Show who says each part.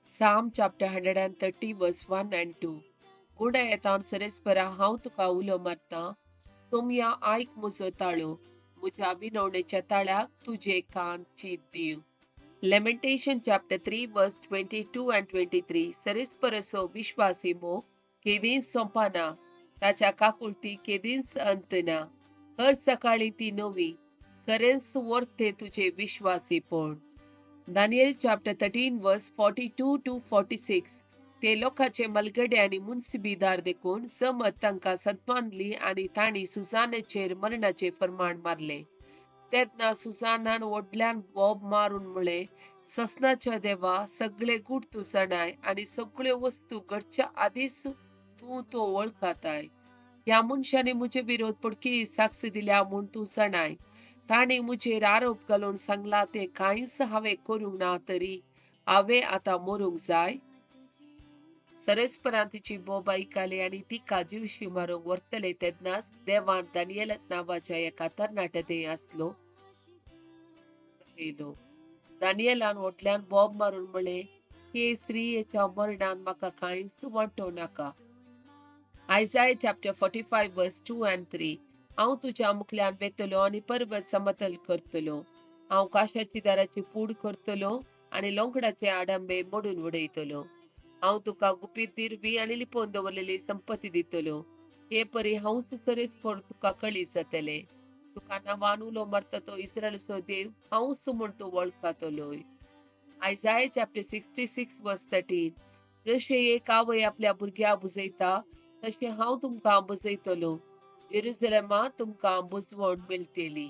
Speaker 1: Psalm chapter 130 verse 1 and 2. गुंडायतान सरेस्परा हांव तुका उलो मारतां, सोमया आयक म्हजो ताळो, म्हज्या विनवणेच्या ताळ्याक तुजे कान चीत दिव. Lamentation chapter 3 verse 22 and 23. सरेस्परसो विश्वासी मोग केदींच सोंपना, ताच्या काकुळती केदींच अंत ना. हर सकाळी ती नवी, खरेंच वर्ते तुजे विश्वासीपण. Daniel chapter 13 verse 42 to 46. ते लोकांचे मलगडे आनी मुन्सिबीदार देखून समत तांकां सत्मानली आनी तांणी सुजानाचेर मरणाचें फर्माण मारलें. तेन्ना सुजानान व्हडल्यान बोब मारून म्हळें, ससनाच्या देवा, सगळे गूट तूं जाणाय आनी सगळ्यो वस्तू घडच्या आदींच तूं तो वळखताय. ह्या मनशांनी म्हजे विरोध पडकी साक्ष दिल्या म्हूण तूं जाणाय. तांणी म्हजेर आरोप घालून सांगला तें कांयच हांवें करूंक ना, तरी हांवें आतां मरूंक जाय. सरस्परान तिची बोब आयकली आनी तिका जिवशी मारूंक व्हरतले तेन्नाच देवान दानियल नांवाच्या एका तरणाट्या थंय आसलो दाखयलो. दानियलान व्हडल्यान बोब मारून म्हळें, हे स्त्रियेच्या मरणान म्हाका कांयच वांटो नाका. Isaiah chapter 45 verse 2 and 3. हांव तुज्या मुखल्यान वेतलो आनी पर्वत समतल करतलो. हांव काशाची दाराची पूड करतलो आनी लोंकडाचे आडंबे मोडून उडयतलो. हांव तुका गुपीत दिरवी आनी लिपोवन दवरलेली संपत्ती दितलो. हे परी हांवच सरेस्पर तुका कळीत जातलें. तुका नांवान उलो मारता तो इस्रायलचो देव हांवच म्हूण तूं वळखतलोय. Isaiah chapter 66 verse 13. जशें एक आवय आपल्या भुरग्याक बुजयता तशें हांव तुमकां बुजयतलो. जेरुजलेमा तुमकां बुजवण मेळटली.